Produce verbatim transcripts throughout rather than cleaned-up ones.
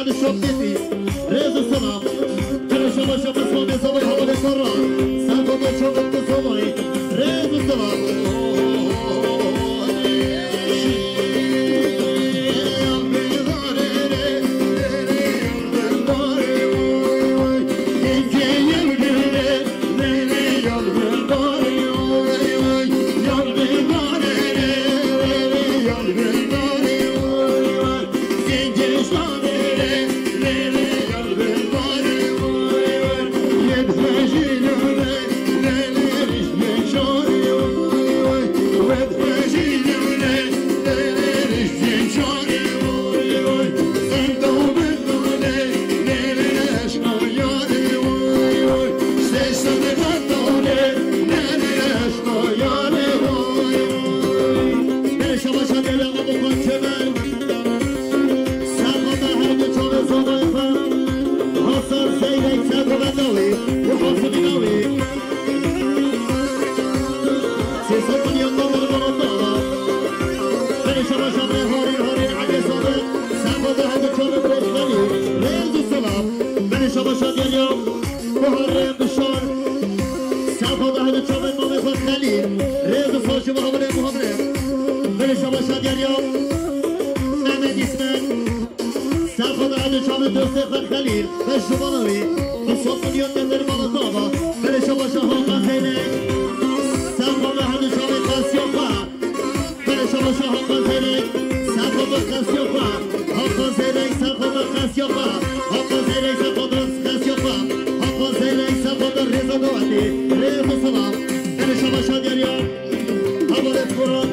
Şoketî, rêz û selam. Keleşa başa Mesûdê Zavay Hamalê Kara. Sergoda çavek de Zavay. Rêz û selam. Şabaşa geliyor. Muharrem Bişar. Safa da hadi çabuk Mehmet Bak Halil. Rêz û saçı Muhammed Muhammed. Beni şabaşa geliyor. Mehmet İsmet. Safa da hadi çabuk Dostê Bak Halil. Ve Şumanavi. Bu son milyon nedir bana tava. Beni şabaşa Hakan Zeynep. Safa da hadi çabuk Kasyofa. Bere şabaşa Hakan Zeyrek, Safa da Kasyofa. Hakan Zeyrek, Safa da Kasyofa. Hakan Zeyrek, Safa da Kasyofa. Hakan Zeyrek, Safa da Reza Doğati. Reza Salam. Bere şabaşa Derya. Habaret Kur'an.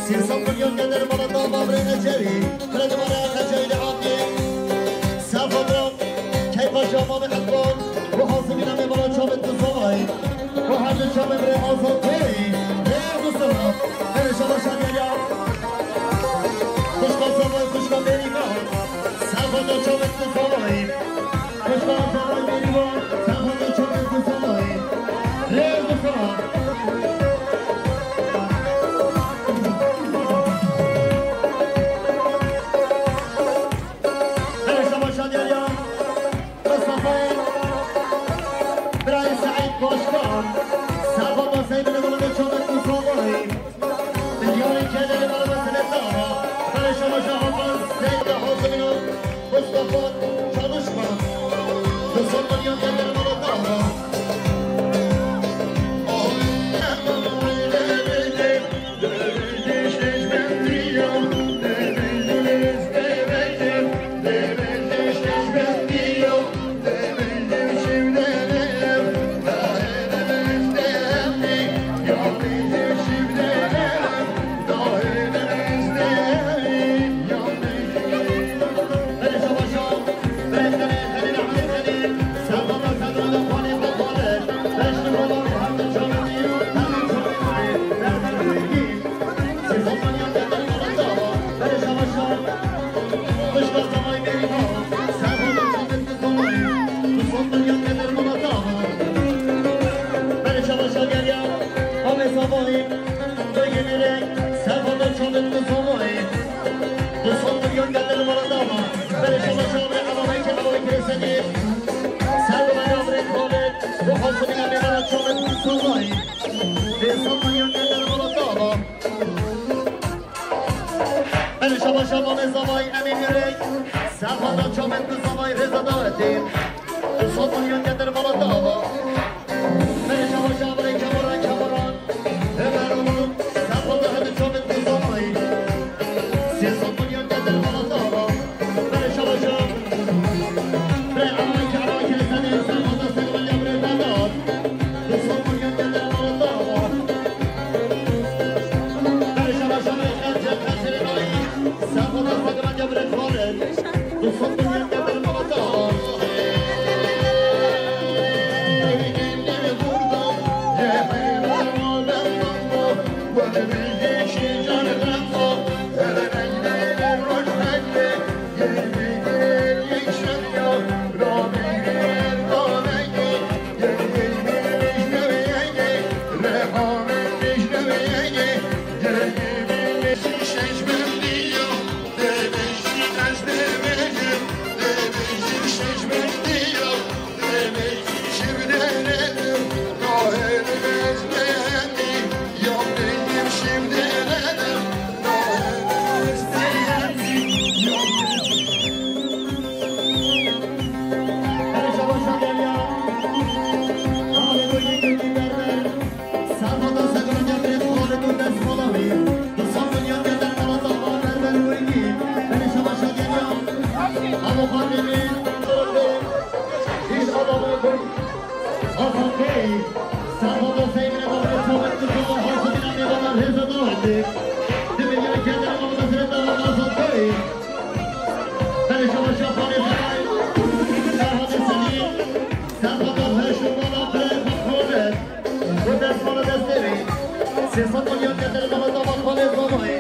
Sê sed milyon gelir bana dava birê Ecevî. Kredi bana Ecevî de hatiye. Sefada, keyfa şama ve Ekbal. Bu hasımına me bana çabet kızay. Bu her çabet bre azat koy. Ey Mustafa, hele şama şadiya. Kuşka sabay, kuşka beriva. Sefada çabet kızay. Kuşka sabay, beriva. Sefada çabet kızay. Ey Mustafa. Hele şama şadiya. Mustafayê Birayê Seîd Başkan, serva maseyê min ê çamek Mustafayê. Dinyayê kedere Belê şaba şabanê zavay em ê mirek. Serhada çavên tu zavay rêza dawetê. Tu sed milyon getir mala dava. Belê şaba şabanê kemeran kemeran. Hemen oğlum serhada hadi çavên tu zavay. Sê sed milyon getir mala dava. Belê şaba şab. Bre ama ki ama ki sene serhada segmanya bre dada. Tu sed milyon getir mala dava. Sê sed milyon getir mala dava xalê zavayê.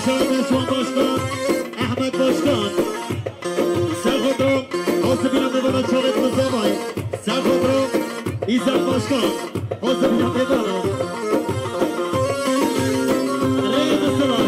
Çağdaş Başkan, Ahmet Başkan. Serxoto, Hasibîna Mevana Çavêt Mizavay. Serxoto, İzzet Başkan. Hasibîna Mevana. Rêz û silav.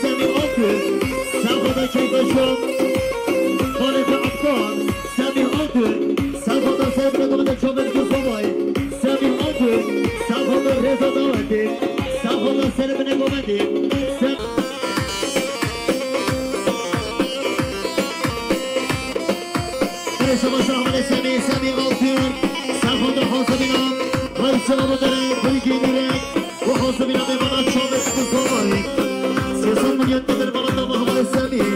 Semî Altun, Serxoda Keyfeşan, Xalid Afgan, Semî Altun, Serxoda Seyfine Gomende Çavên Kuzovay, Semî Altun, Serxoda Reza Dawetê, Serxoda Selimine Gomendî, Sem- Perê şabaş Ahmedê Semî, Semî Altun, Serxoda Hasibîna, Hayse Abudere, Bilgî Nîrek, û Hasibîna Mevana Çavên Kuzovay. Sê sed milyon gedir mala dava Ahmedê Semî.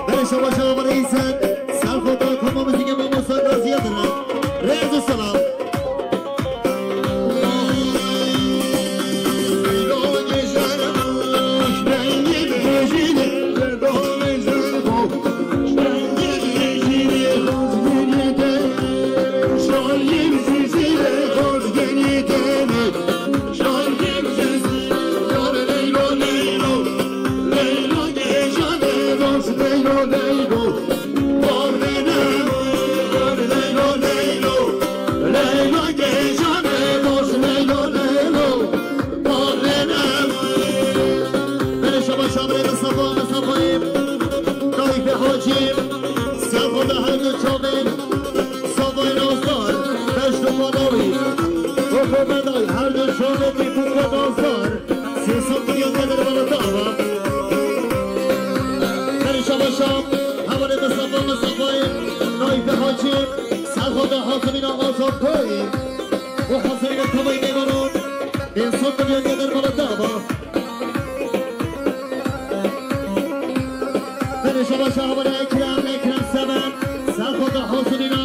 Berê şabaş Amerî Îzzet, Serxoda Koma Muzîkê Mamosta Gaziye Dile. Rêz û selam. Berê şabaş Amerî Mistefa, Mistefayê, Taîfê Hacî, Serxoda her du çavên, Savayê Nazdar, Beşt û Palawî, Kokomeday, her du çavên Mîkûka Nazdar. Sê sed milyon gedir mala dava. Berê şabaş Amerî Mistefa, Mistefayê, Taîfê Hacî, Serxoda Hasibîna Azad Koyî û Hasibîna Tavayê Mêvanan. Sê sed milyon gedir mala dava. Berê şabaş Amerî Ekrem, Ekrem Seven, Serxoda Hasibîna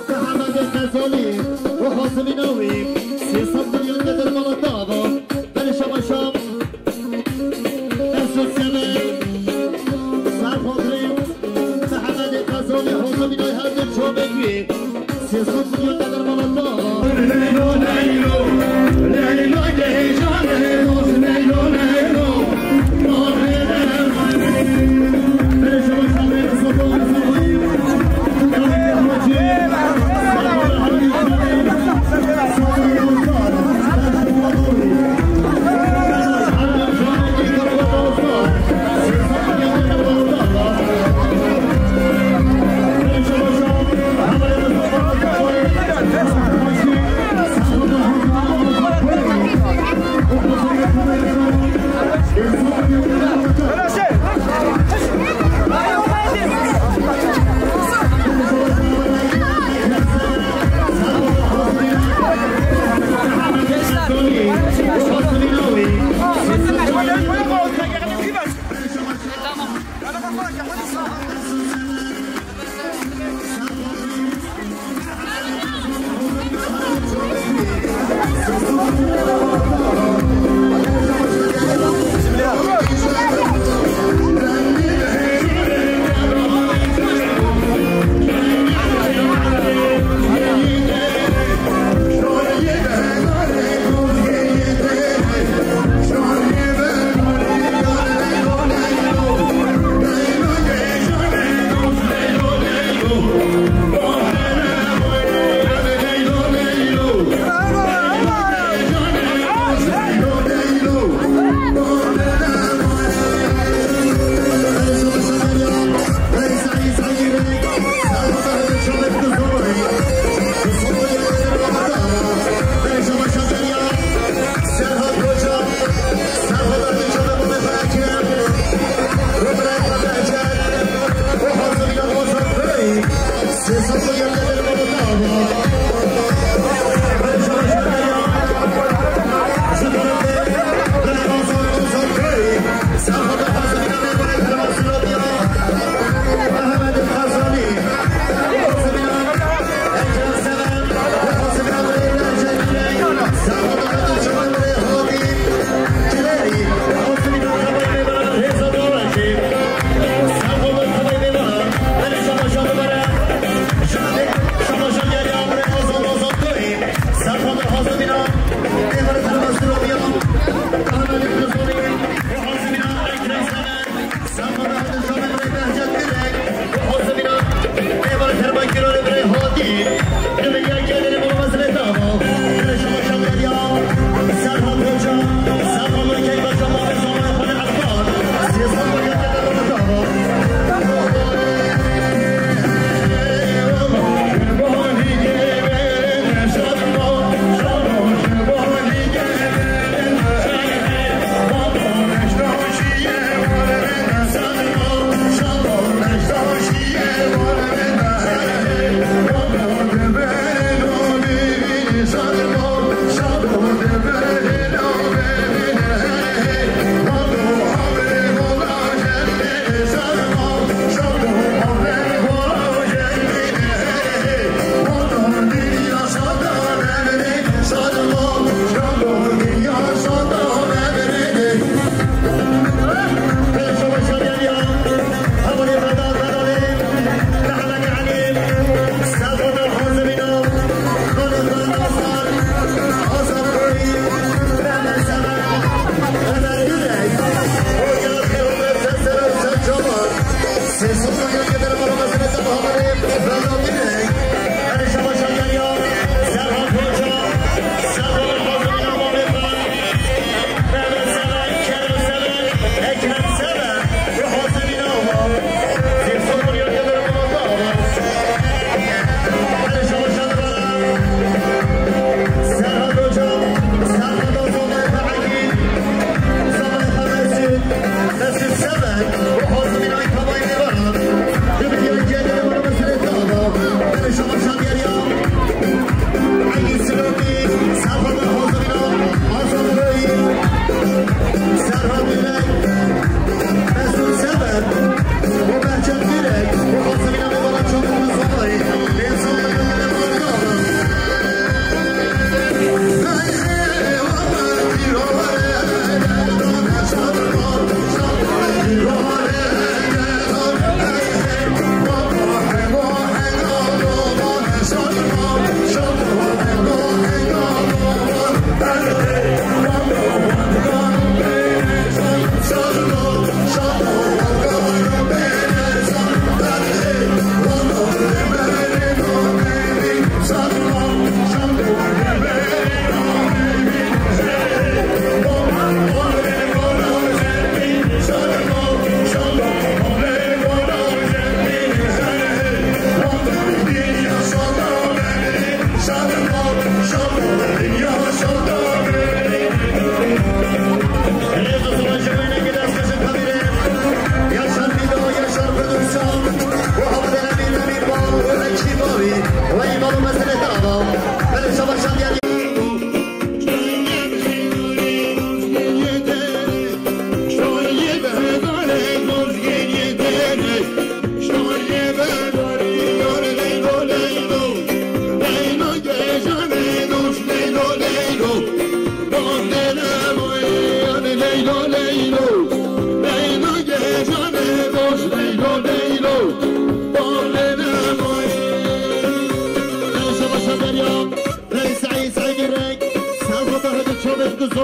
Mehemedê Xezalî û Hasibîna wî. Sê sed milyon gedir mala dava. Berê şabaş Mesut Sever, Serxoda Mehemedê Xezalî, Hasibîna her du çavên wî. Sê sed milyon gedir mala dava. Leylo, Leylo, Leylo, gecane dost, Leylo, Leylo.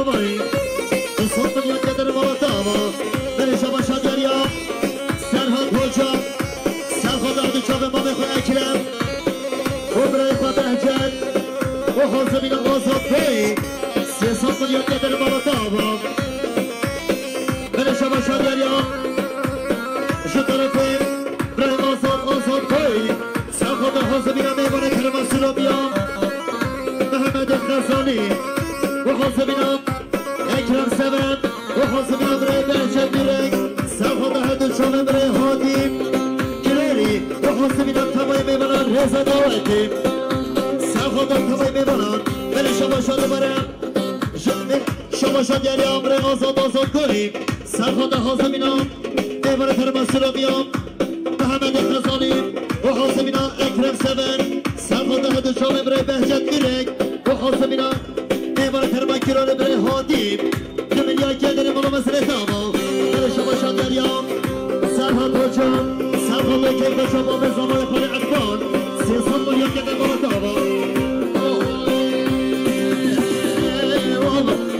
Vay, tu sot milyon getir mala tava. Beni şaba şadiyariya. Serhat Hoca. Serhat Ardı Çabe Mame Xo Ekrem. Xo Birayê Xo Behcet. Xo Hazimîna Azad Bey. Sê sot milyon getir mala tava. Beni şaba şadiyariya. Şu tarafı Birayê Azad, Azad Bey. Serhat Hazimîna Meyvane Kerema Silobiya. Mehmet Xezani. Xo Hazimîna Ekrem Seven, û Hazimîna birayê Behçet Mîrek, Serxweda Hedu Çavê birayê Hatî Kirêrî, û Hazimîna temay mêvanan rêza dawetê. Serxweda temay mêvanan, belê şaba şadê were, ji me-, şaba şadiyariya birayê Azad Azad Gorî, Serxweda Hazimîna mêvara terma Silobiya, Mehemedê Xezalî, û Hazimîna Ekrem Seven, Serxweda Hedu Çavê birayê Behçet Mîrek, û Hazimîna Êvarê Terma Kîrolê birê Hatî. Du milyar kederê mala meselê dava. Belê şaba şadiyariya. Serhat Hoca. Serhat Bey keyfe şaba be zamanê xalê Efkan. Sê sed milyar keder mala dava.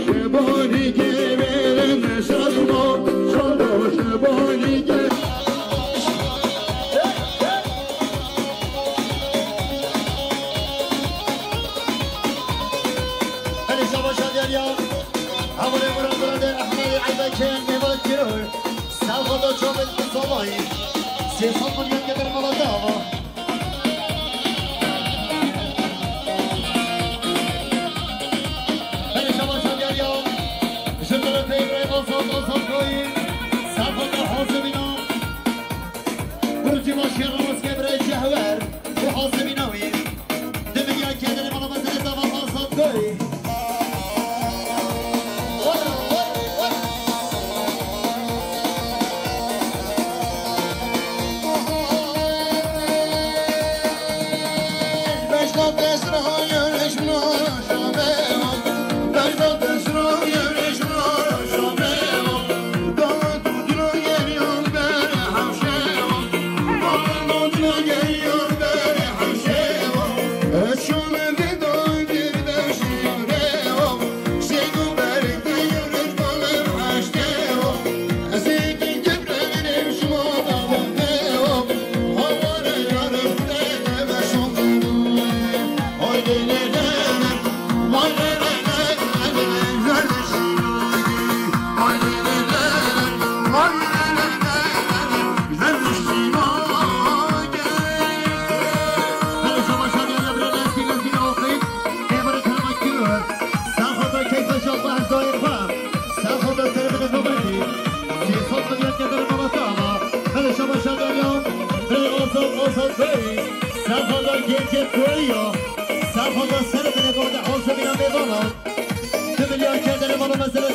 Şebani geverin şadma. Şadma şebani ge- Belê şaba şadiyariya. Hevalê Murat Muradê Ehmedê Eybekê Mêvat Kiro. Serxweda Çavê Samayî. Sê sed milyon getir mala dava. Belê şaba şadiyariya. Ji terefê Îbrahîm Azad Azad Koyî. Serxweda Hazimîna. Burcî Başê Ramaskê birê Cehwer. Û Hazimîna wî. Di milyar kederê mala meselê dava Azad Koyî. Serxweda keyfa şa behs dayê xwe. Serxweda serê bide xebatî. Sê sed milyar keder mala te ama. Belê şaba şadiyariya. Belê Azad, Azad Bey. Serxweda gêncê Koyî ya. Serxweda serê bide bade Hazimîna mêvana. Du milyar kederê mala meselê